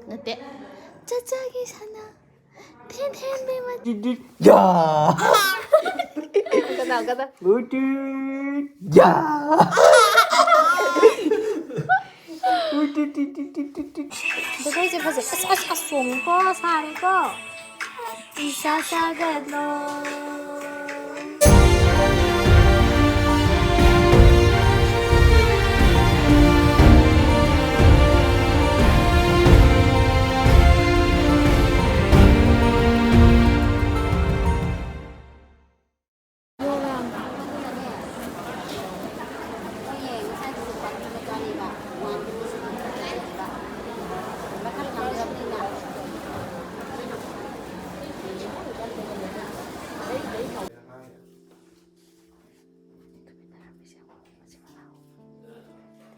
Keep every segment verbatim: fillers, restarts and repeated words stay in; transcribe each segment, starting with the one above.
ꯅꯠꯇꯦ꯫ ꯆꯠꯆꯒꯦ ꯁꯅꯥ꯫ ꯊꯦꯟ ꯊꯦꯟꯕꯤ ꯃꯆꯨ꯫ ꯌꯥ꯫ ꯀꯅꯥ, ꯀꯅꯥ? ꯎꯇꯨ꯫ ꯌꯥ꯫ ꯎꯇꯨ ꯇꯤ ꯇꯤ ꯇꯤ ꯇꯤ ꯇꯤ꯫ ꯖꯒꯣꯏꯁꯦ ꯐꯖꯩ꯫ ꯑꯁ, ꯑꯁ, ꯑꯁ, ꯆꯣꯡꯉꯤꯀꯣ, ꯁꯥꯔꯦꯀꯣ꯫ ꯏꯁꯥ ꯁꯥꯒꯠꯂꯣ꯫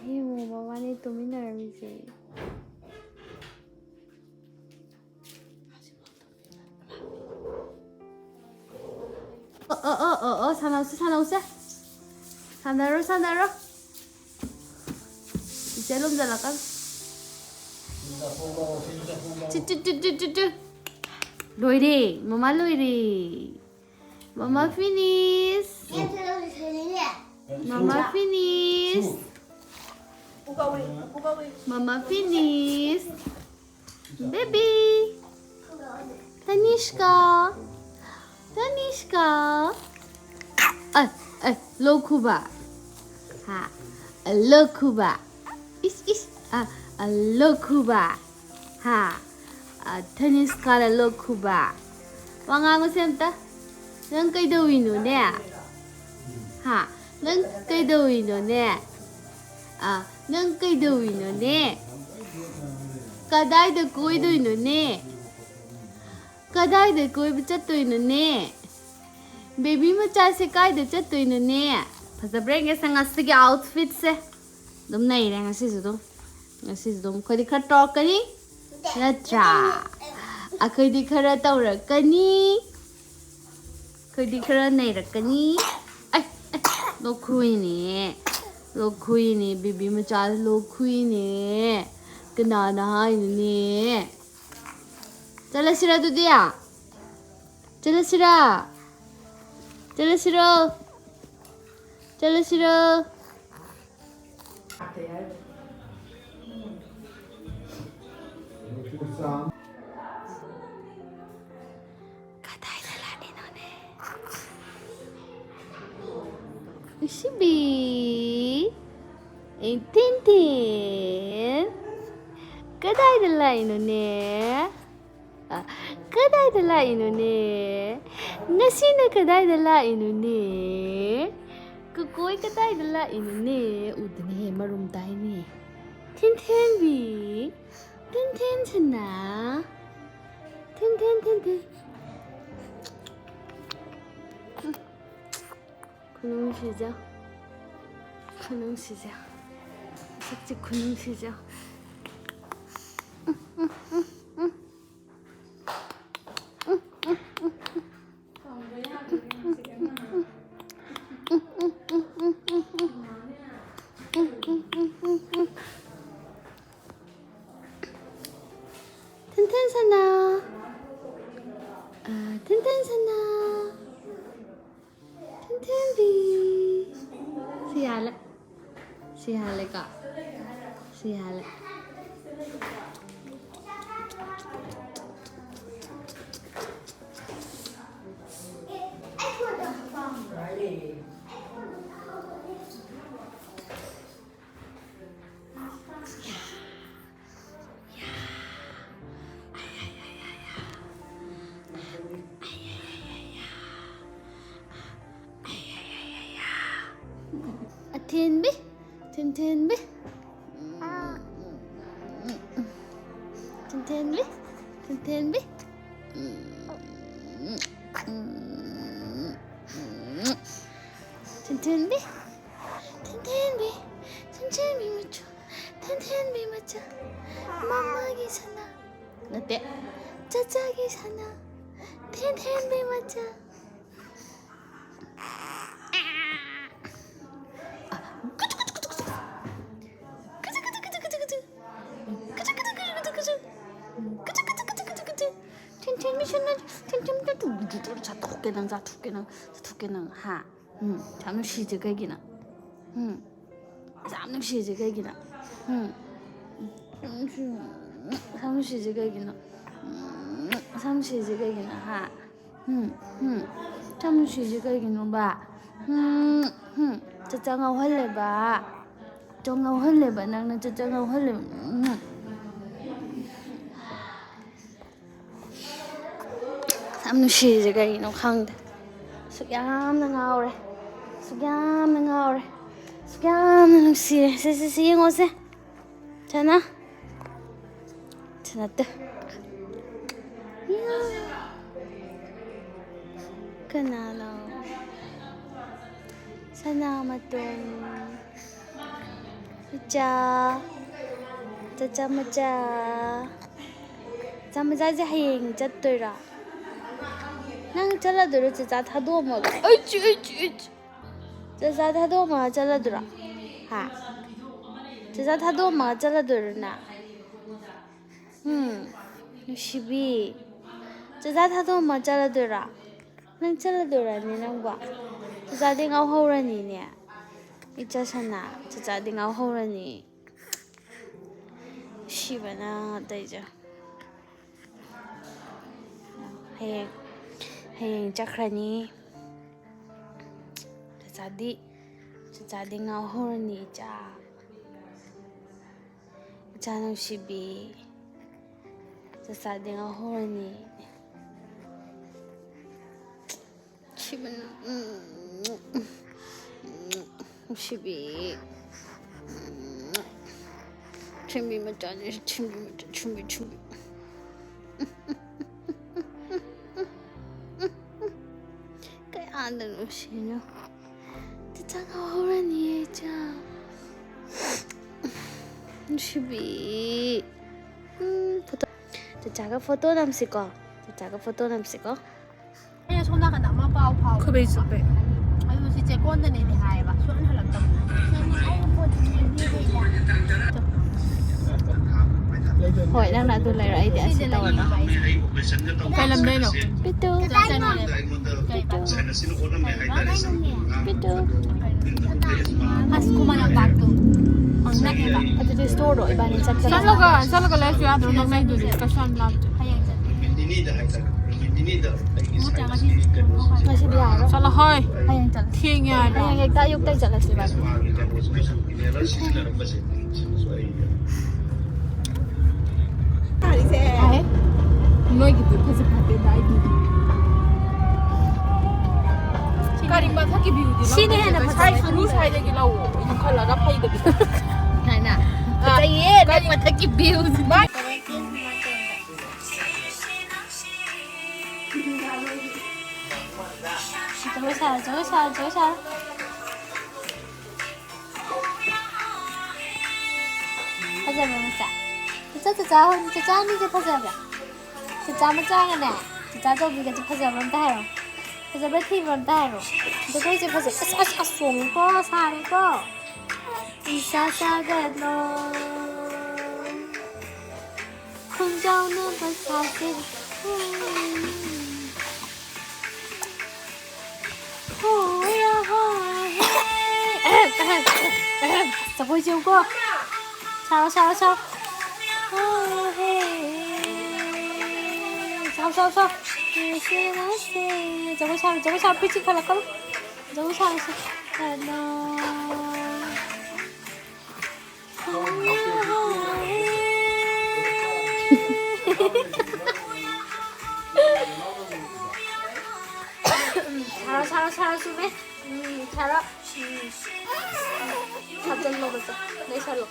ꯌꯦꯡꯉꯣ, ꯃꯕꯥꯅꯤ ꯇꯨꯃꯤꯟꯅꯔꯝꯃꯤꯁꯦ꯫ ꯑꯣ, ꯑꯣ, ꯑꯣ, ꯑꯣ, ꯑꯣ, ꯁꯥꯟꯅꯧꯁꯦ, ꯁꯥꯟꯅꯧꯁꯦ꯫ ꯁꯥꯟꯅꯔꯣ, ꯁꯥꯟꯅꯔꯣ꯫ ꯏꯆꯦ ꯂꯣꯝꯖꯜꯂꯛꯀꯅꯨ꯫ ꯆꯨ, ꯆꯨ, ꯆꯨ, ꯆꯨ, ꯆꯨ, ꯆꯨ꯫ ꯂꯣꯏꯔꯦ, ꯃꯃꯥ ꯂꯣꯏꯔꯦ꯫ ꯃꯃꯥ finish꯫ ꯃꯃꯥ finish꯫ ꯃꯃꯥ finish꯫ Baby꯫ ꯇꯅꯤꯁꯀꯥ꯫ ꯇꯅꯤꯁꯀꯥ꯫ ꯑ, ꯑ, ꯂꯣꯛ ꯈꯨꯕ꯫ ꯍꯥ꯫ ꯑ, ꯂꯣꯛ ꯈꯨꯕ꯫ ꯏꯁ, ꯏꯁ꯫ ꯑ, ꯑ, ꯂꯣꯛ ꯈꯨꯕ꯫ ꯍꯥ꯫ ꯑ, ꯇꯅꯤꯁꯀꯥꯅ ꯂꯣꯛ ꯈꯨꯕ꯫ ꯋꯥ ꯉꯥꯡꯉꯨꯁꯦ ꯑꯝꯇ꯫ ꯅꯪ ꯀꯩꯗꯧꯔꯤꯅꯣꯅꯦ? ꯍꯥ? ꯅꯪ ꯀꯩꯗꯧꯔꯤꯅꯣꯅꯦ? ꯑ, ꯅꯪ ꯀꯩꯗꯧꯔꯤꯅꯣꯅꯦ? ꯀꯗꯥꯏꯗ ꯀꯣꯏꯗꯣꯏꯅꯣꯅꯦ? ꯀꯗꯥꯏꯗ ꯀꯣꯏꯕ ꯆꯠꯇꯣꯏꯅꯣꯅꯦ? Baby ꯃꯆꯥꯁꯦ ꯀꯥꯏꯗ ꯆꯠꯇꯣꯏꯅꯣꯅꯦ? ꯐꯖꯕ꯭ꯔꯥ ꯌꯦꯡꯒꯦꯁꯦ ꯉꯁꯤꯒꯤ outfitꯁꯦ꯫ ꯑꯗꯨꯝ ꯅꯩꯔꯦ ꯉꯁꯤꯁꯨ ꯑꯗꯨꯝ꯫ ꯉꯁꯤꯁꯨ ꯑꯗꯨꯝ ꯑꯩꯈꯣꯏꯗꯤ ꯈꯔ ꯇꯧꯔꯛꯀꯅꯤ꯫ ꯅꯠꯇ꯭ꯔꯥ? ꯑꯩꯈꯣꯏꯗꯤ ꯈꯔ ꯇꯧꯔꯛꯀꯅꯤ꯫ ꯑꯩꯈꯣꯏꯗꯤ ꯈꯔ ꯅꯩꯔꯛꯀꯅꯤ꯫ ꯑꯩ, ꯑꯩ, ꯂꯣꯛ ꯈꯨꯏꯅꯦ꯫ ꯂꯣꯛ ꯈꯨꯏꯅꯦ, baby ꯃꯆꯥ ꯂꯣꯛ ꯈꯨꯏꯅꯦ꯫ ꯀꯅꯥꯅ ꯍꯥꯏꯅꯣꯅꯦ? ꯆꯠꯂꯁꯤꯔ ꯑꯗꯨꯗꯤ? ꯆꯠꯂꯁꯤꯔ? ꯆꯠꯂꯁꯤꯔꯣ? ꯆꯠꯂꯁꯤꯔꯣ? ꯀꯗꯥꯏꯗ ꯂꯥꯛꯏꯅꯣꯅꯦ? ꯅꯨꯡꯁꯤꯕꯤ꯫ ꯑꯦ, ꯊꯤꯟ ꯊꯤꯟ꯫ ꯀꯗꯥꯏꯗ ꯂꯥꯛꯏꯅꯣꯅꯦ? ꯑ, ꯀꯗꯥꯏꯗ ꯂꯥꯛꯏꯅꯣꯅꯦ? ꯉꯁꯤꯅ ꯀꯗꯥꯏꯗ ꯂꯥꯛꯏꯅꯣꯅꯦ? ꯀꯀꯣꯏ ꯀꯗꯥꯏꯗ ꯂꯥꯛꯏꯅꯣꯅꯦ? ꯎꯗꯅꯦꯍꯦ, ꯃꯔꯨꯝ ꯇꯥꯏꯅꯦ꯫ ꯊꯤꯟꯊꯦꯟꯕꯤ, ꯊꯤꯟꯊꯦꯟ ꯁꯅꯥ, ꯊꯤꯟꯊꯦꯟ, ꯊꯤꯟꯊꯦꯟ꯫ ꯎꯝ꯫ ꯈꯨꯅꯨꯡꯁꯤꯖ, ꯈꯨꯅꯨꯡꯁꯤꯖ, ꯃꯁꯛꯁꯦ ꯈꯨꯅꯨꯡꯁꯤꯖ꯫ ꯊꯤꯟꯊꯦꯟ ꯁꯅꯥ, ꯑ, ꯊꯤꯟꯊꯦꯟ ꯁꯅꯥ, ꯊꯤꯟꯊꯦꯟꯕꯤ꯫ ꯁꯤ ꯌꯥꯜꯂꯦ, ꯁꯤ ꯌꯥꯜꯂꯦꯀꯣ, ꯁꯤ ꯌꯥꯜꯂꯦ꯫ ꯑꯊꯦꯟꯕꯤ, ꯊꯦꯟꯊꯦꯟꯕꯤ꯫ ꯊꯦꯟꯊꯦꯟꯕꯤ, ꯊꯦꯟꯊꯦꯟꯕꯤ꯫ ꯊꯦꯟꯊꯦꯟꯕꯤ, ꯊꯦꯟꯊꯦꯟꯕꯤ, ꯊꯦꯟꯊꯦꯟꯕꯤ ꯃꯆꯥ, ꯊꯦꯟꯊꯦꯟꯕꯤ ꯃꯆꯥ, ꯃꯃꯥꯒꯤ ꯁꯅꯥ, ꯅꯠꯇꯦ, ꯆꯆꯥꯒꯤ ꯁꯅꯥ, ꯊꯦꯟꯊꯦꯟꯕꯤ ꯃꯆꯥ꯫ ꯆꯥꯊꯣꯛꯀꯦ ꯅꯪ, ꯆꯥꯊꯣꯛꯀꯦ ꯅꯪ, ꯍꯥ? ꯎꯝ, ꯌꯥꯝ ꯅꯨꯡꯁꯤꯁꯦ ꯀꯩꯒꯤꯅꯣ? ꯎꯝ, ꯌꯥꯝ ꯅꯨꯡꯁꯤꯁꯦ ꯀꯩꯒꯤꯅꯣ? ꯎꯝ, ꯌꯥꯝ ꯅꯨꯡꯁꯤ-, ꯌꯥꯝ ꯅꯨꯡꯁꯤꯁꯦ ꯀꯩꯒꯤꯅꯣ? ꯎꯝ, ꯌꯥꯝ ꯅꯨꯡꯁꯤꯁꯦ ꯀꯩꯒꯤꯅꯣ, ꯍꯥ? ꯎꯝ, ꯎꯝ, ꯌꯥꯝ ꯅꯨꯡꯁꯤꯁꯦ ꯀꯩꯒꯤꯅꯣꯕ? ꯎꯝ, ꯎꯝ, ꯆꯥꯆꯥ ꯉꯥꯎꯍꯜꯂꯦꯕ꯫ ꯆꯥꯆꯥ ꯉꯥꯎꯍꯜꯂꯦꯕ, ꯅꯪꯅ ꯆꯥꯆꯥ ꯉꯥꯎꯍꯜꯂꯦꯕ꯫ ꯎꯝ꯫ ꯌꯥꯝ ꯅꯨꯡꯁꯤꯔꯤꯁꯦ ꯀꯩꯒꯤꯅꯣ ꯈꯪꯗꯦ꯫ ꯁꯨꯛ ꯌꯥꯝꯅ ꯉꯥꯎꯔꯦ꯫ ꯁꯨꯛ ꯌꯥꯝꯅ ꯉꯥꯎꯔꯦ꯫ ꯁꯨꯛ ꯌꯥꯝꯅ ꯅꯨꯡꯁꯤꯔꯦ꯫ ꯁꯦ, ꯁꯦ, ꯁꯦ, ꯌꯦꯡꯉꯣꯁꯦ꯫ ꯁꯅꯥ꯫ ꯁꯅꯥꯇ꯫ ꯀꯅꯥꯅꯣ? ꯁꯅꯥ ꯃꯇꯣꯟ꯫ ꯏꯆꯥ꯫ ꯆꯥꯆꯥ ꯃꯆꯥ꯫ ꯆꯥꯆꯥ ꯃꯆꯥꯁꯦ ꯍꯌꯦꯡ ꯆꯠꯇꯣꯏꯔꯣ? ꯅꯪ ꯆꯠꯂꯗꯣꯏꯔꯣ ꯆꯥꯆꯥ ꯊꯥꯗꯣꯛꯑꯝꯃꯒ? ꯑꯩꯆ, ꯑꯩꯆ, ꯑꯩꯆ꯫ ꯆꯥꯆꯥ ꯊꯥꯗꯣꯛꯑꯝꯃꯒ ꯆꯠꯂꯗꯣꯏꯔꯣ? ꯍꯥ? ꯆꯥꯆꯥ ꯊꯥꯗꯣꯛꯑꯝꯃꯒ ꯆꯠꯂꯗꯣꯏꯔꯣ ꯅꯪ? ꯎꯝ, ꯅꯨꯡꯁꯤꯕꯤ꯫ ꯆꯥꯆꯥ ꯊꯥꯗꯣꯛꯑꯝꯃ ꯆꯠꯂꯗꯣꯏꯔꯣ? ꯅꯪ ꯆꯠꯂꯗꯣꯏꯔꯅꯦ ꯅꯪꯕꯣ? ꯆꯥꯆꯥꯗꯤ ꯉꯥꯎꯍꯧꯔꯅꯤꯅꯦ꯫ ꯏꯆꯥ ꯁꯅꯥ, ꯆꯥꯆꯥꯗꯤ ꯉꯥꯎꯍꯧꯔꯅꯤ꯫ ꯅꯨꯡꯁꯤꯕꯅ ꯇꯧꯔꯤꯁꯦ꯫ ꯍꯌꯦꯡ, ꯍꯌꯦꯡ ꯆꯠꯈ꯭ꯔꯅꯤ꯫ ꯆꯥꯆꯥꯗꯤ, ꯆꯥꯆꯥꯗꯤ ꯉꯥꯎꯍꯧꯔꯅꯤ ꯏꯆꯥ꯫ ꯏꯆꯥ ꯅꯨꯡꯁꯤꯕꯤ꯫ ꯆꯥꯆꯥꯗꯤ ꯉꯥꯎꯍꯧꯔꯅꯤ꯫ ꯅꯨꯡꯁꯤꯕꯅ, ꯎꯝ, ꯎꯝ, ꯎꯝ, ꯅꯨꯡꯁꯤꯕꯤ꯫ ꯎꯝ, ꯊꯤꯟꯕꯤ ꯃꯆꯥꯅꯤ, ꯊꯤꯟꯕꯤ ꯃꯆꯥ, ꯊꯤꯟꯕꯤ, ꯊꯤꯟꯕꯤ꯫ ꯀꯌꯥꯗ ꯅꯨꯡꯁꯤꯅꯣ꯫ ꯆꯥꯆꯥ ꯉꯥꯎꯍꯧꯔꯅꯤꯌꯦ, ꯏꯆꯥ꯫ ꯅꯨꯡꯁꯤꯕꯤ꯫ ꯎꯝ, ꯐꯣꯇꯣ꯫ ꯆꯥꯆꯥꯒ ꯐꯣꯇꯣ ꯅꯝꯁꯤꯀꯣ꯫ ꯆꯥꯆꯥꯒ ꯐꯣꯇꯣ ꯅꯝꯁꯤꯀꯣ꯫ ꯑꯩꯅ ꯁꯣꯝ ꯅꯥꯀꯟꯗ ꯑꯃ ꯄꯥꯎ ꯐꯥꯎ-, ꯈꯨꯕꯩ ꯆꯨꯞꯄꯦ꯫ ꯑꯗꯨ ꯁꯤ ꯆꯦꯛꯀꯣꯟꯗꯅꯦꯗꯤ ꯍꯥꯏꯌꯦꯕ, ꯁꯨꯡꯍꯟ ꯍꯜꯂꯛꯇꯕ꯫ ꯍꯣꯏ, ꯅꯪꯅ ꯑꯗꯨ ꯂꯩꯔꯣ, ꯑꯩꯗꯤ ꯑꯁꯤ ꯇꯧꯔꯒꯦ꯫ ꯀꯩ ꯂꯝꯗꯩꯅꯣ? ꯄꯤꯇꯨ꯫ ꯄꯤꯇꯨ꯫ ꯄꯤꯇꯨ꯫ ꯑꯁ, ꯈꯨꯃꯟ ꯂꯝꯄꯥꯛꯇꯣ ꯅꯛꯑꯦꯕ꯫ ꯑꯗꯨꯗꯤ ꯁ꯭ꯇꯣꯔꯗꯣ ꯏꯕꯥꯅꯤ ꯆꯠꯀꯗꯕ꯫ ꯆꯠꯂꯒ, ꯆꯠꯂꯒ ꯂꯩꯔꯁꯨ ꯌꯥꯗ꯭ꯔꯣ? ꯅꯪ ꯂꯩꯗꯨꯗꯤ ꯀꯩꯁꯨ ꯌꯥꯝ ꯂꯥꯞꯇꯦ꯫ ꯍꯌꯦꯡ ꯆꯠꯀꯦ꯫ ꯉꯁꯤꯗꯤ ꯌꯥꯔꯔꯣꯏ꯫ ꯆꯠꯂꯣ ꯍꯣꯏ꯫ ꯍꯌꯦꯡ ꯆꯠꯂꯁꯤ꯫ ꯊꯦꯡꯉꯦ ꯍꯥꯏꯕ꯫ ꯍꯌꯦꯡ ꯍꯦꯛꯇ ꯑꯌꯨꯛꯇ ꯆꯠꯂꯁꯤ ꯏꯕꯥꯅꯤ꯫ ꯅꯣꯏꯒꯤꯗꯤ ꯐꯖ ꯐꯠꯇꯦꯗ ꯑꯩꯒꯤꯗꯤ꯫ ꯀꯔꯤ ꯃꯊꯛꯀꯤ ꯚ꯭ꯌꯨꯗꯤ ꯁꯤꯅ ꯍꯦꯟꯅ ꯂꯧꯗꯣꯏꯁꯦ? ꯐꯖꯩ꯫ ꯁ꯭ꯋꯥꯏ ꯁꯔꯨ ꯁ꯭ꯋꯥꯏꯗꯒꯤ ꯂꯧꯑꯣ, ꯌꯨꯡꯈꯠꯂꯒ ꯐꯩꯗꯕꯤꯗ꯫ ꯍꯥꯏꯅ꯫ ꯑꯥ, ꯐꯖꯩꯌꯦ, ꯅꯪ ꯀꯔꯤ? ꯃꯊꯛꯀꯤ ꯚ꯭ꯌꯨꯁꯤ꯫ ꯃꯥ- ꯖꯒꯣꯏ ꯁꯥꯔꯣ, ꯖꯒꯣꯏ ꯁꯥꯔꯣ, ꯖꯒꯣꯏ ꯁꯥꯔꯣ꯫ ꯐꯖꯕ꯭ꯔꯥ ꯃꯆꯥ? ꯆꯆꯥ, ꯆꯆꯥ ꯍꯣꯏ, ꯆꯆꯥ ꯑꯅꯤꯁꯦ ꯐꯖꯕ꯭ꯔꯥ? ꯆꯆꯥ ꯃꯆꯥꯒꯅꯦ, ꯆꯆꯥ ꯆꯧꯕꯤꯒꯁꯦ ꯐꯖꯕ꯭ꯔꯥ ꯑꯝꯇ ꯍꯥꯏꯔꯣ꯫ ꯐꯖꯕ꯭ꯔꯥ ꯊꯤꯕ꯭ꯔꯥ ꯑꯝꯇ ꯍꯥꯏꯔꯣ꯫ ꯖꯒꯣꯏꯁꯦ ꯐꯖꯩ꯫ ꯑꯁ, ꯑꯁ, ꯑꯁ, ꯆꯣꯡꯉꯤꯀꯣ, ꯁꯥꯔꯤꯀꯣ꯫ ꯏꯁꯥ ꯁꯥꯒꯠꯂꯣ꯫ ꯈꯣꯡꯖꯥꯎꯅꯕ ꯁꯥꯁꯦ꯫ ꯍꯣ ꯌꯥ ꯍꯣ ꯍꯦ꯫ ꯖꯒꯣꯏ ꯆꯦꯎꯀꯣ꯫ ꯁꯥꯔꯣ, ꯁꯥꯔꯣ, ꯁꯥꯔꯣ꯫ ꯍꯣ ꯍꯦ꯫ ꯁꯥꯎ, ꯁꯥꯎ, ꯁꯥꯎ꯫ ꯖꯒꯣꯏ ꯁꯥꯔꯣ, ꯖꯒꯣꯏ ꯁꯥꯔꯣ, ꯐꯤꯠ ꯆꯤꯡꯈꯠꯂꯛꯀꯅꯨ꯫ ꯖꯒꯣꯏ ꯁꯥꯔꯣ, ꯁꯥꯔꯣ꯫ ꯁꯥꯔꯣ, ꯁꯥꯔꯣ, ꯁꯥꯔꯣ, ꯆꯨꯝꯃꯦ꯫ ꯎꯝ, ꯁꯥꯔꯣ꯫ ꯎꯝ꯫ ꯍꯥꯞꯆꯜꯂꯣ, ꯃꯆꯥ꯫ ꯂꯩꯁꯜꯂꯣ꯫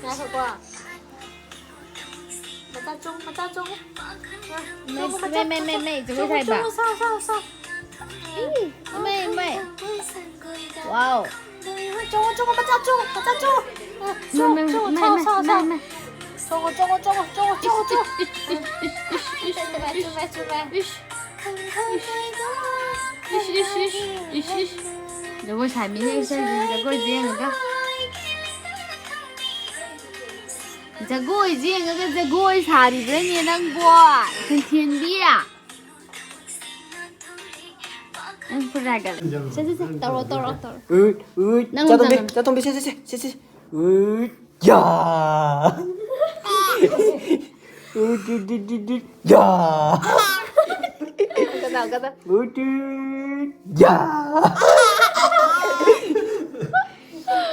ꯉꯥꯏꯈꯣꯀꯣ꯫ ꯃꯆꯥ ꯆꯣꯡ, ꯃꯆꯥ ꯆꯣꯡ꯫ ꯃꯩ, ꯆꯣꯡꯉꯣ, ꯃꯆꯥ, ꯃꯩ, ꯃꯩ, ꯃꯩ, ꯃꯩ, ꯖꯒꯣꯏ ꯆꯣꯡꯉꯣ, ꯁꯥꯏꯕ꯫ ꯆꯣꯡꯉꯣ, ꯁꯥꯎ, ꯁꯥꯎ, ꯁꯥꯎ꯫ ꯏ, ꯃꯩ, ꯃꯩ꯫ ꯋꯥꯎ꯫ ꯆꯣꯡꯉꯣ, ꯆꯣꯡꯉꯣ, ꯃꯆꯥ ꯆꯣꯡꯉꯣ, ꯃꯆꯥ ꯆꯣꯡꯉꯣ꯫ ꯑ, ꯆꯣꯡꯉꯣ, ꯃꯩ, ꯆꯣꯡꯉꯣ, ꯃꯩ, ꯁꯥꯎ, ꯃꯩ, ꯁꯥꯎ, ꯃꯩ, ꯁꯥꯎ꯫ ꯃꯩ꯫ ꯆꯣꯡꯉꯣ, ꯆꯣꯡꯉꯣ, ꯆꯣꯡꯉꯣ, ꯆꯣꯡꯉꯣ, ꯆꯣꯡꯉꯣ, ꯆꯣꯡꯉꯣ꯫ ꯏꯁ, ꯏꯁ, ꯏꯁ, ꯏꯁ, ꯏꯁ, ꯆꯨꯝꯃꯦ, ꯏꯁ꯫ ꯆꯨꯝꯃꯦ, ꯆꯨꯝꯃꯦ꯫ ꯏꯁ, ꯏꯁ, ꯏꯁ, ꯏꯁ, ꯏꯁ, ꯏꯁ꯫ ꯖꯒꯣꯏ ꯁꯥꯃꯤꯟꯅꯩ ꯏꯁꯩꯁꯦ, ꯖꯒꯣꯏꯁꯦ ꯌꯦꯡꯉꯒ꯫ ꯖꯒꯣꯏꯁꯦ ꯌꯦꯡꯉꯒ ꯖꯒꯣꯏ ꯁꯥꯔꯤꯕ꯭ꯔꯥꯅꯦ ꯅꯪꯕꯣ? ꯁꯦꯟꯊꯦꯟꯕꯤ? ꯅꯪ ꯈꯨꯔꯥꯏꯒ ꯂꯩ꯫ ꯁꯦ, ꯁꯦ, ꯁꯦ, ꯇꯧꯔꯣ, ꯇꯧꯔꯣ, ꯇꯧꯔꯣ꯫ ꯎꯠ, ꯎꯠ, ꯅꯪ ꯆꯥꯇꯣꯝꯕꯤ, ꯆꯪꯉꯣ꯫ ꯆꯥꯇꯣꯝꯕꯤ, ꯁꯦ, ꯁꯦ, ꯁꯦ, ꯁꯦ, ꯁꯦ꯫ ꯎꯠ, ꯌꯥ꯫ ꯎꯠ, ꯎꯠ, ꯎꯠ, ꯎꯠ, ꯎꯠ, ꯌꯥ꯫ ꯑꯃꯨꯛꯀ, ꯑꯃꯨꯛꯀ꯫ ꯎꯠ, ꯎꯠ, ꯌꯥ꯫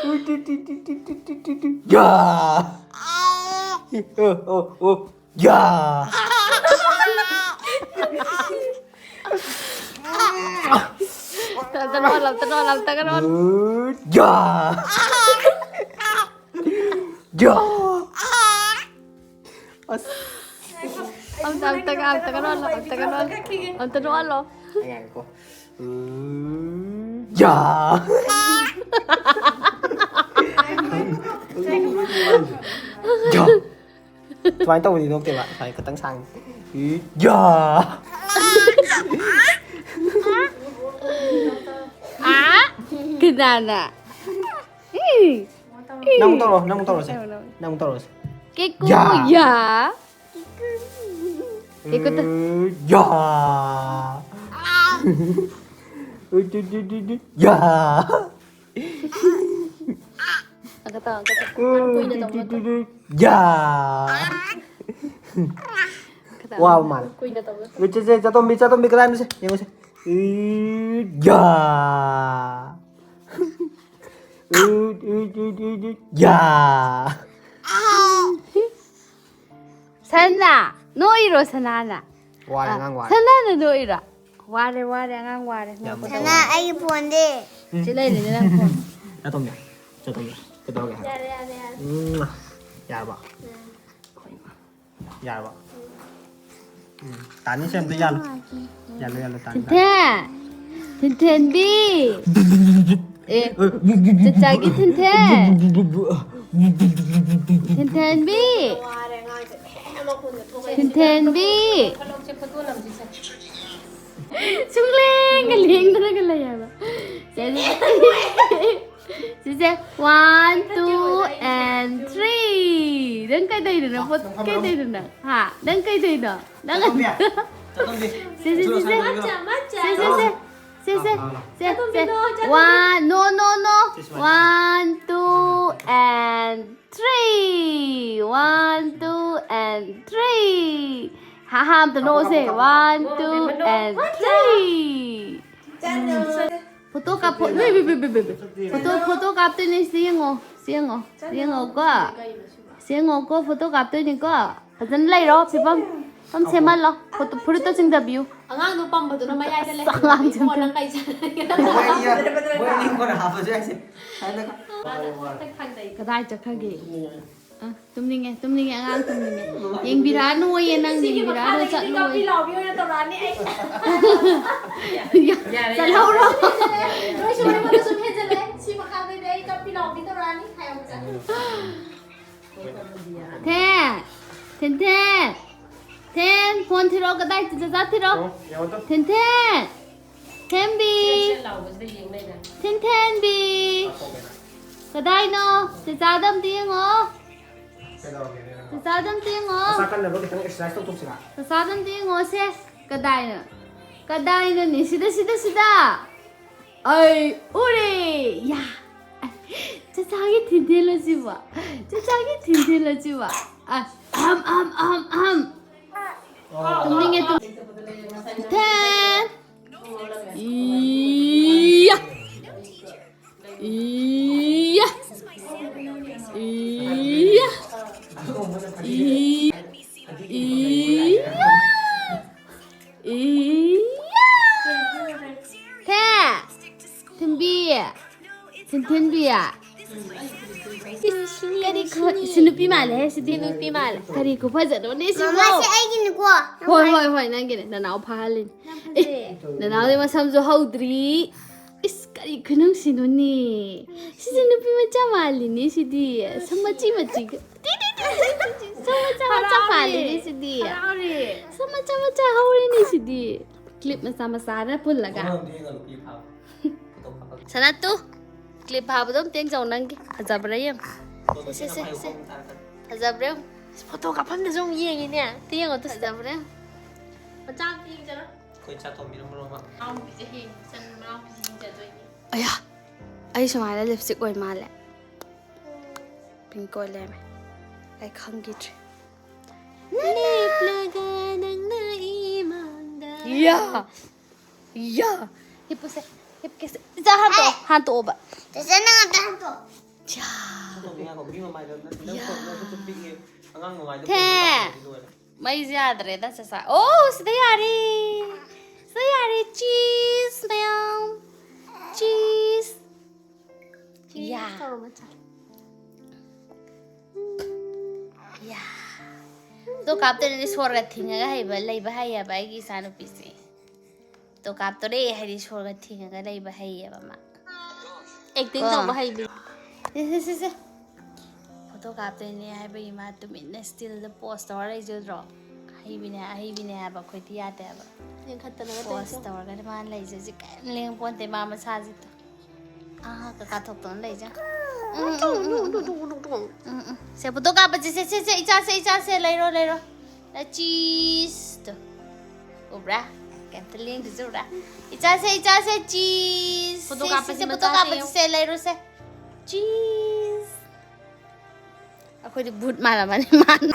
ꯎꯠ, ꯎꯠ, ꯎꯠ, ꯎꯠ, ꯎꯠ, ꯎꯠ, ꯎꯠ, ꯎꯠ, ꯌꯥ꯫ ꯑꯣ, ꯑꯣ, ꯑꯣ꯫ ꯌꯥ! ꯑꯝꯇ ꯅꯣꯛꯍꯜꯂꯣ, ꯑꯝꯇ ꯅꯣꯛꯍꯜꯂꯣ, ꯑꯝꯇꯒ ꯅꯣꯛꯍꯜꯂꯣ꯫ ꯌꯥ! ꯌꯥ! ꯑꯁ꯫ ꯑꯝꯇ, ꯑꯝꯇꯒ, ꯑꯝꯇꯒ ꯅꯣꯛꯍꯜꯂꯣ, ꯑꯝꯇꯒ ꯅꯣꯛꯍꯜꯂꯣ꯫ ꯑꯝꯇ ꯅꯣꯛꯍꯜꯂꯣ꯫ ꯉꯥꯏꯈꯣ꯫ ꯌꯥ! ꯌꯥ! ꯁꯨꯃꯥꯏꯅ ꯇꯧꯕꯗꯤ ꯅꯣꯛꯇꯦꯕ꯫ ꯁꯨꯃꯥꯏꯅ ꯈꯤꯇꯪ ꯁꯥꯡꯅ꯫ ꯌꯥ! ꯑꯥ? ꯀꯅꯥꯅ? ꯏ! ꯅꯪ ꯑꯃꯨꯛ ꯇꯧꯔꯣ, ꯅꯪ ꯑꯃꯨꯛ ꯇꯧꯔꯣꯁꯦ꯫ ꯇꯧꯔꯣ, ꯇꯧꯔꯣ꯫ ꯅꯪ ꯑꯃꯨꯛ ꯇꯧꯔꯣꯁꯦ꯫ ꯀꯦꯀꯨ ꯌꯥ! ꯌꯥ! ꯀꯦꯀꯨ ꯇ- ꯌꯥ! ꯌꯥ! ꯑꯪꯀ ꯇꯧ, ꯑꯪꯀ ꯇꯧ꯫ ꯀꯨꯏꯅ ꯇꯧ, ꯅꯠꯇ꯭ꯔꯣ? ꯌꯥ! ꯑꯪꯀ ꯇꯧ꯫ ꯋꯥꯕ ꯃꯥꯜꯂꯦ꯫ ꯀꯨꯏꯅ ꯇꯧ, ꯅꯠꯇ꯭ꯔꯣ? ꯆꯦ, ꯆꯦ, ꯆꯥꯇꯣꯝꯕꯤ, ꯆꯥꯇꯣꯝꯕꯤ ꯀꯗꯥꯏꯅꯣ ꯁꯦ? ꯌꯦꯡꯉꯨꯁꯦ꯫ ꯌꯥ! ꯌꯥ! ꯁꯅꯥ! ꯅꯣꯛꯏꯔꯣ ꯁꯅꯥꯅ? ꯋꯥꯔꯦ, ꯑ, ꯑꯉꯥꯡ ꯋꯥꯔꯦ꯫ ꯁꯅꯥꯅ ꯅꯣꯛꯏꯔꯣ? ꯋꯥꯔꯦ, ꯋꯥꯔꯦ, ꯑꯉꯥꯡ ꯋꯥꯔꯦ꯫ ꯌꯥꯝ ꯅꯣꯛꯄꯗ ꯁꯅꯥ, ꯋꯥꯔꯦ꯫ ꯑꯩꯒꯤ ꯐꯣꯟꯗꯤ꯫ ꯁꯤ ꯂꯩꯔꯦꯅꯦ ꯅꯪ ꯐꯣꯟ꯫ ꯆꯥꯇꯣꯝꯕꯤ, ꯆꯥꯇꯣꯝꯕꯤ, ꯀꯩꯗꯧꯔꯒꯦ ꯍꯥꯏꯔꯣ? ꯌꯥꯔꯦ, ꯌꯥꯔꯦ, ꯌꯥꯔꯦ꯫ ꯎꯝ, ꯌꯥꯔꯕ? ꯎꯝ꯫ ꯌꯥꯔꯕ? ꯎꯝ, ꯇꯥꯅꯤꯁꯦ ꯑꯝꯇ ꯌꯥꯜꯂꯨ꯫ ꯌꯥꯜꯂꯨ, ꯌꯥꯜꯂꯨ, ꯇꯥꯅꯤ, ꯇꯥꯅꯤ꯫ ꯊꯤꯟꯊꯦ! ꯊꯤꯟꯊꯦꯟꯕꯤ! ꯑꯦ, ꯆꯆꯥꯒꯤ ꯊꯤꯟꯊꯦ! ꯊꯤꯟꯊꯦꯟꯕꯤ! ꯊꯤꯟꯊꯦꯟꯕꯤ! ꯁꯨꯡꯂꯦꯡꯒ ꯂꯦꯡꯗꯅꯒ ꯂꯩ ꯍꯥꯏꯕ꯫ ꯁꯦ, one, two, and three. ꯅꯪ ꯀꯩꯗꯧꯔꯤꯅꯣ? ꯅꯪ ꯄꯣꯠ ꯀꯩꯗꯧꯔꯤꯅꯣ? ꯍꯥ? ꯅꯪ ꯀꯩꯗꯧꯔꯤꯅꯣ? ꯅꯪ ꯆꯠꯇꯣꯝꯕꯤ, ꯆꯠꯇꯣꯝꯕꯤ꯫ ꯁꯦ, ꯁꯦ, ꯁꯦ, ꯁꯦ꯫ ꯃꯆꯥ, ꯃꯆꯥ꯫ ꯁꯦ, ꯁꯦ, ꯁꯦ꯫ ꯁꯦ, ꯁꯦ, ꯁꯦ, ꯁꯦ꯫ One, no, no, no. One, two, and three. One, two, and three. ꯍꯥ, ꯍꯥ, ꯑꯝꯇ ꯅꯣꯛꯑꯣꯁꯦ꯫ One, two, and three. Photo ꯀꯥꯞꯄꯣ꯫ ꯕꯦ, ꯕꯦ, ꯕꯦ, ꯕꯦ, ꯕꯦ, ꯕꯦ꯫ ꯐꯣꯇꯣ, ꯐꯣꯇꯣ ꯀꯥꯞꯇꯣꯏꯅꯦ꯫ ꯁꯤ ꯌꯦꯡꯉꯣ, ꯁꯤ ꯌꯦꯡꯉꯣ, ꯁꯤ ꯌꯦꯡꯉꯣꯀꯣ꯫ ꯁꯤ ꯌꯦꯡꯉꯣꯀꯣ, ꯐꯣꯇꯣ ꯀꯥꯞꯇꯣꯏꯅꯤꯀꯣ꯫ ꯐꯖꯅ ꯂꯩꯔꯣ, ꯐꯤꯕꯝ, ꯐꯤꯕꯝ ꯁꯦꯝꯍꯜꯂꯣ꯫ ꯐꯣꯇꯣ, ꯐꯨꯔꯤꯠꯇꯣ ꯆꯤꯡꯊꯕꯤꯌꯨ꯫ ꯑꯉꯥꯡꯗꯣ ꯄꯝꯕꯗꯨꯅ ꯃꯌꯥꯏꯗ ꯑꯁ, ꯂꯩꯍꯜꯂꯣ꯫ ꯑꯉꯥꯡꯁꯤꯡ ꯏꯕꯨꯡꯉꯣ, ꯅꯪ ꯀꯩ ꯆꯥꯟꯅꯒꯦ? ꯃꯣꯏ ꯑꯅꯤ, ꯃꯣꯏ ꯑꯅꯤ ꯀꯣꯟꯅ ꯍꯥꯞꯄꯁꯨ ꯌꯥꯏꯁꯦ꯫ ꯁꯥꯏꯅꯒ꯫ ꯃꯥꯗꯣ ꯍꯦꯛꯇ ꯈꯪꯗꯩ꯫ ꯀꯗꯥꯏ ꯆꯠꯈ꯭ꯔꯒꯦ? ꯑ, ꯇꯨꯝꯅꯤꯡꯉꯦ, ꯇꯨꯝꯅꯤꯡꯉꯦ, ꯑꯉꯥꯡ ꯇꯨꯝꯅꯤꯡꯉꯦ꯫ ꯌꯦꯡꯕꯤꯔꯛꯑꯅꯨꯌꯦ ꯅꯪ, ꯁꯤꯒꯤ ꯌꯦꯡꯕꯤꯔꯛꯑꯅꯨ, ꯃꯈꯥꯗꯒꯤꯗꯤ ꯆꯠꯂꯣꯌꯦ꯫ ꯀꯥꯞꯄꯤ ꯂꯥꯎꯕꯤ ꯑꯣꯏꯅ ꯇꯧꯔꯛꯑꯅꯤ ꯑꯩ꯫ ꯌꯥꯔꯦ, ꯆꯠꯍꯧꯔꯣ꯫ ꯌꯥꯔꯦ꯫ ꯅꯣꯏꯁꯨ ꯑꯩꯉꯣꯟꯗ ꯁꯨꯝ ꯍꯦꯟꯖꯜꯂꯦ꯫ ꯁꯤ ꯃꯈꯥꯗꯩꯗꯤ ꯑꯩ ꯀꯥꯞꯄꯤ ꯂꯥꯎꯕꯤ ꯇꯧꯔꯛꯑꯅꯤ꯫ ꯍꯥꯏꯌꯣ, ꯃꯆꯥ꯫ ꯊꯦꯟ! ꯊꯦꯟꯊꯦꯟ! ꯊꯦꯟ, ꯐꯣꯟ ꯊꯤꯔꯛꯑꯣ, ꯀꯗꯥꯏ ꯆꯤꯆꯥ ꯊꯤꯔꯛꯑꯣ? ꯌꯦꯡꯉꯣ, ꯌꯦꯡꯉꯣ ꯇꯨ꯫ ꯊꯦꯟꯊꯦꯟ! ꯊꯦꯟꯕꯤ! ꯁꯦꯠ ꯁꯦꯠ ꯂꯥꯎꯕꯁꯤꯗ ꯌꯦꯡ ꯂꯩꯔꯦ꯫ ꯊꯦꯟꯊꯦꯟꯕꯤ! ꯀꯗꯥꯏꯅꯣ? ꯆꯤꯆꯥꯗ ꯑꯝꯇ ꯌꯦꯡꯉꯣ꯫ ꯀꯩꯗꯧꯔꯒꯦꯅꯦ ꯅꯪ? ꯆꯤꯆꯥꯗ ꯑꯝꯇ ꯌꯦꯡꯉꯣ꯫ ꯃꯁꯥ ꯀꯟꯅꯕ ꯈꯤꯇꯪ exercise ꯇꯧꯊꯣꯛꯁꯤꯔꯥ? ꯆꯤꯆꯥꯗ ꯑꯝꯇ ꯌꯦꯡꯉꯣ ꯁꯦ꯫ ꯀꯗꯥꯏꯅꯣ? ꯀꯗꯥꯏꯅꯣꯅꯦ? ꯁꯤꯗ, ꯁꯤꯗ, ꯁꯤꯗ! ꯑꯩ ꯎꯔꯦ! ꯌꯥ! ꯆꯤꯆꯥꯒꯤ ꯊꯤꯟꯊꯦꯜꯂꯣ ꯁꯤꯕꯣ? ꯆꯤꯆꯥꯒꯤ ꯊꯤꯟꯊꯦꯜꯂꯣ ꯁꯤꯕꯣ? ꯑ, ꯑꯍꯝ, ꯑꯍꯝ, ꯑꯍꯝ, ꯑꯍꯝ꯫ ꯇꯨꯝꯅꯤꯡꯉꯦ, ꯇꯨꯝ-, ꯊꯦꯟ! ꯏꯌꯥ! ꯏꯌꯥ! ꯏꯌꯥ! ꯏ-, ꯏꯌꯥ! ꯏꯌꯥ! ꯊꯦ! ꯊꯤꯟꯕꯤ! ꯊꯤꯟꯊꯤꯟꯕꯤ! ꯏꯁ, ꯀꯔꯤ ꯈꯨ-, ꯁꯤ ꯅꯨꯄꯤ ꯃꯥꯜꯂꯦꯍꯦ, ꯁꯤꯗꯤ ꯅꯨꯄꯤ ꯃꯥꯜꯂꯦ꯫ ꯀꯔꯤ ꯈꯨꯐꯖꯅꯣꯅꯦ ꯁꯤꯕꯣ? ꯃꯃꯥ, ꯁꯤ ꯑꯩꯒꯤꯅꯤꯀꯣ꯫ ꯍꯣꯏ, ꯍꯣꯏ, ꯍꯣꯏ, ꯅꯪꯒꯤꯅꯦ꯫ ꯅꯅꯥꯎ ꯐꯥꯍꯜꯂꯤꯅꯤ꯫ ꯌꯥꯝ ꯐꯖꯩꯌꯦ꯫ ꯑꯦ, ꯅꯅꯥꯎꯗꯤ ꯃꯁꯝꯁꯨ ꯍꯧꯗ꯭ꯔꯤ꯫ ꯏꯁ, ꯀꯔꯤ ꯈꯨꯅꯨꯡꯁꯤꯅꯣꯅꯦ꯫ ꯁꯤꯁꯦ ꯅꯨꯄꯤ ꯃꯆꯥ ꯃꯥꯜꯂꯤꯅꯦ ꯁꯤꯗꯤ꯫ ꯁꯝ ꯃꯆꯤ ꯃꯆꯤꯒ꯫ ꯇꯤ, ꯇꯤ, ꯇꯤ, ꯇꯤ, ꯇꯤ, ꯇꯤ꯫ ꯁꯝ ꯃꯆꯥ ꯃꯆꯥ ꯍꯔꯥꯎꯔꯦ꯫ ꯄꯥꯜꯂꯤꯅꯦ ꯁꯤꯗꯤ꯫ ꯍꯔꯥꯎꯔꯦ꯫ ꯁꯝ ꯃꯆꯥ ꯃꯆꯥ ꯍꯧꯔꯦꯅꯦ ꯁꯤꯗꯤ꯫ Clip ꯃꯆꯥ ꯃꯆꯥꯅ ꯄꯨꯜꯂꯒ꯫ ꯐꯣꯇꯣ ꯑꯃ ꯌꯦꯡꯉꯒ ꯅꯨꯄꯤ ꯐꯥꯕ꯫ ꯐꯣꯇꯣ ꯀꯥꯞꯄꯒ꯫ ꯁꯅꯥꯇꯨ꯫ Clip ꯐꯥꯕꯗꯣ ꯑꯝꯇ ꯌꯦꯡꯖꯧ ꯅꯪꯒꯤ꯫ ꯐꯖꯕ꯭ꯔꯥ ꯌꯦꯡꯉꯨ꯫ ꯁꯦ, ꯁꯦ, ꯁꯦ, ꯁꯦ꯫ ꯐꯖꯕ꯭ꯔꯥ ꯌꯦꯡꯉꯨ꯫ ꯐꯣꯇꯣ ꯀꯥꯞꯐꯝꯗꯁꯨ ꯑꯃꯨꯛ ꯌꯦꯡꯉꯤꯅꯦ꯫ ꯑꯝꯇ ꯌꯦꯡꯉꯣ ꯇꯨ꯫ ꯐꯖꯕ꯭ꯔꯥ ꯌꯦꯡꯉꯨ꯫ ꯃꯆꯥ ꯑꯝꯇ ꯌꯦꯡꯖꯔꯣ꯫ ꯑꯩꯈꯣꯏ ꯆꯥꯛ ꯊꯣꯡꯕꯤꯔꯝꯕ꯭ꯔꯣ, ꯃꯥ? ꯃꯅꯥꯎꯅꯨꯄꯤꯁꯦ ꯍꯌꯦꯡ ꯏꯆꯟ ꯃꯅꯥꯎꯅꯨꯄꯤꯁꯦ ꯌꯦꯡꯖꯗꯣꯏꯅꯦ꯫ ꯑꯌꯥ! ꯑꯩ ꯁꯨꯃꯥꯏꯅ lipstick ꯑꯣꯏ ꯃꯥꯜꯂꯦ꯫ Pink ꯑꯣꯏ ꯂꯩꯔꯝꯃꯦ꯫ ꯑꯩ ꯈꯪꯈꯤꯗ꯭ꯔꯦ꯫ ꯂꯦꯞꯂꯒ ꯅꯪꯅ ꯏꯃꯥꯡꯗ꯫ ꯌꯥ! ꯌꯥ! ꯍꯤꯞꯄꯨꯁꯦ꯫ ꯍꯤꯞꯀꯦꯁꯦ꯫ ꯏꯆꯥ ꯍꯥꯟꯇꯣꯛꯑꯣ꯫ ꯍꯦ! ꯍꯥꯟꯇꯣꯛꯑꯣꯕ꯫ ꯆꯦꯆꯦ, ꯅꯪ ꯑꯝꯇ ꯍꯥꯟꯇꯣꯛꯑꯣ꯫ ꯌꯥ! ꯉꯥꯏꯈꯣ, ꯃꯤ ꯃꯃꯥꯏꯗ ꯅꯠ-, ꯅꯪ ꯌꯥ! ꯐꯣꯟ, ꯅꯪ ꯈꯨꯠꯇꯣ ꯄꯤꯛꯑꯦ꯫ ꯑꯉꯥꯡ ꯃꯃꯥꯏꯗ ꯊꯦ! ꯐꯣꯟꯗꯣ ꯇꯧꯁꯜꯂꯗꯤ ꯂꯣꯏꯔꯦ꯫ ꯃꯩꯁꯦ ꯌꯥꯗ꯭ꯔꯦꯗ, ꯆꯦꯆꯥ꯫ ꯑꯣ, ꯁꯤꯗ ꯌꯥꯔꯦ! ꯁꯤꯗ ꯌꯥꯔꯦ, cheese ꯃꯌꯥꯝ꯫ Cheese꯫ Cheese ꯌꯥ꯫ ꯇꯧꯔꯣ, ꯃꯆꯥ꯫ ꯌꯥ꯫ ꯐꯣꯇꯣ ꯀꯥꯞꯇꯣꯏꯅꯦ, ꯁꯣꯔꯒ ꯊꯤꯡꯉꯒ ꯍꯩꯕ, ꯂꯩꯕ ꯍꯩꯌꯦꯕ ꯑꯩꯒꯤ ꯏꯆꯥꯅꯨꯄꯤꯁꯦ꯫ ꯐꯣꯇꯣ ꯀꯥꯞꯇꯣꯔꯦ ꯍꯥꯏꯗꯤ ꯁꯣꯔꯒ ꯊꯤꯡꯉꯒ ꯂꯩꯕ ꯍꯩꯌꯦꯕ ꯃꯥ꯫ Acting ꯀꯣ꯫ ꯇꯧꯕ ꯍꯩꯕꯤ꯫ ꯁꯦ, ꯁꯦ, ꯁꯦ, ꯁꯦ꯫ ꯐꯣꯇꯣ ꯀꯥꯞꯇꯣꯏꯅꯦ ꯍꯥꯏꯕꯒꯤ ꯃꯥ ꯇꯨꯃꯤꯟꯅ stillꯗ pose ꯇꯧꯔ ꯂꯩꯖꯗ꯭ꯔꯣ? ꯑꯍꯩꯕꯤꯅꯦ, ꯑꯍꯩꯕꯤꯅꯦ ꯍꯥꯏꯕ ꯑꯩꯈꯣꯏꯗꯤ ꯌꯥꯗꯦ ꯍꯥꯏꯕ꯫ ꯂꯦꯡꯈꯠꯇꯅꯒ pose ꯇꯧꯔꯤꯁꯦ꯫ ꯇꯧꯔꯒꯅꯦ ꯃꯥꯅ ꯂꯩꯖꯩꯁꯦ, ꯀꯔꯤꯝ ꯂꯦꯡꯄꯣꯟꯇꯦ ꯃꯥ ꯃꯁꯥꯁꯤꯗ꯫ ꯑꯥ, ꯀꯀꯥ ꯊꯣꯛꯇꯅ ꯂꯩꯖꯥꯠ꯫ ꯎꯝ, ꯎꯝ, ꯎꯝ, ꯎꯝ, ꯎꯝ꯫ ꯎꯝ, ꯎꯝ꯫ ꯁꯦ, ꯐꯣꯇꯣ ꯀꯥꯞꯄꯁꯦ, ꯁꯦ, ꯁꯦ, ꯁꯦ, ꯏꯆꯥꯁꯦ, ꯏꯆꯥꯁꯦ, ꯂꯩꯔꯣ, ꯂꯩꯔꯣ꯫ ꯂ-, cheeseꯇꯣ꯫ ꯎꯕ꯭ꯔꯥ? ꯀꯩꯝꯇ ꯂꯦꯡꯗ꯭ꯔꯤꯁꯦ ꯎꯕ꯭ꯔꯥ? ꯏꯆꯥꯁꯦ, ꯏꯆꯥꯁꯦ, cheese꯫ ꯐꯣꯇꯣ ꯁꯦ, ꯁꯦ, ꯀꯥꯞꯄꯁꯦ, ꯁꯦ, ꯐꯣꯇꯣ ꯃꯆꯥꯁꯦ ꯀꯥꯞꯄꯁꯦ, ꯌꯦꯡꯉꯨ꯫ ꯁꯦ, ꯂꯩꯔꯣ, ꯁꯦ꯫ Cheese꯫ ꯑꯩꯈꯣꯏꯗꯤ ꯚꯨꯠ ꯃꯥꯜꯂꯝꯃꯅꯤ, ꯃꯥꯅ꯫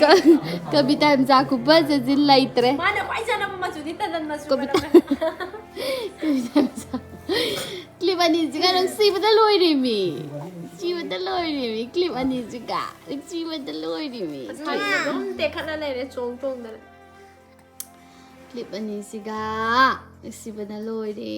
ꯀ-, ꯀꯕꯤꯇꯥ ꯃꯆꯥ ꯈꯨꯐꯖꯁꯤ ꯂꯩꯇ꯭ꯔꯦ꯫ ꯃꯥꯅ ꯈ꯭ꯋꯥꯏ ꯆꯥꯟꯅꯕ ꯃꯆꯨꯗꯤ ꯇꯟꯗꯟ ꯃꯆꯨ ꯀꯕꯤꯇꯥ-, ꯃꯥꯜꯂꯝꯃꯅꯤ꯫ ꯀꯕꯤꯇꯥ ꯃꯆꯥ꯫ Clip ꯑꯅꯤꯁꯤꯒ ꯅꯨꯡꯁꯤꯕꯗ ꯂꯣꯏꯔꯦꯃꯤ꯫ ꯅꯨꯡꯁꯤꯕꯗ ꯂꯣꯏꯔꯦꯃꯤ꯫ Clip ꯑꯅꯤꯁꯤꯒ ꯅꯨꯡꯁꯤꯕꯗ ꯂꯣꯏꯔꯦꯃꯤ꯫ ꯃꯁꯥꯁꯤꯗ ꯑꯗꯨꯝ ꯇꯦꯛꯈꯠꯂ ꯂꯩꯔꯦ, ꯆꯣꯡ ꯆꯣꯡꯗꯅ꯫ Clip ꯑꯅꯤꯁꯤꯒ ꯅꯨꯡꯁꯤꯕꯅ ꯂꯣꯏꯔꯦ꯫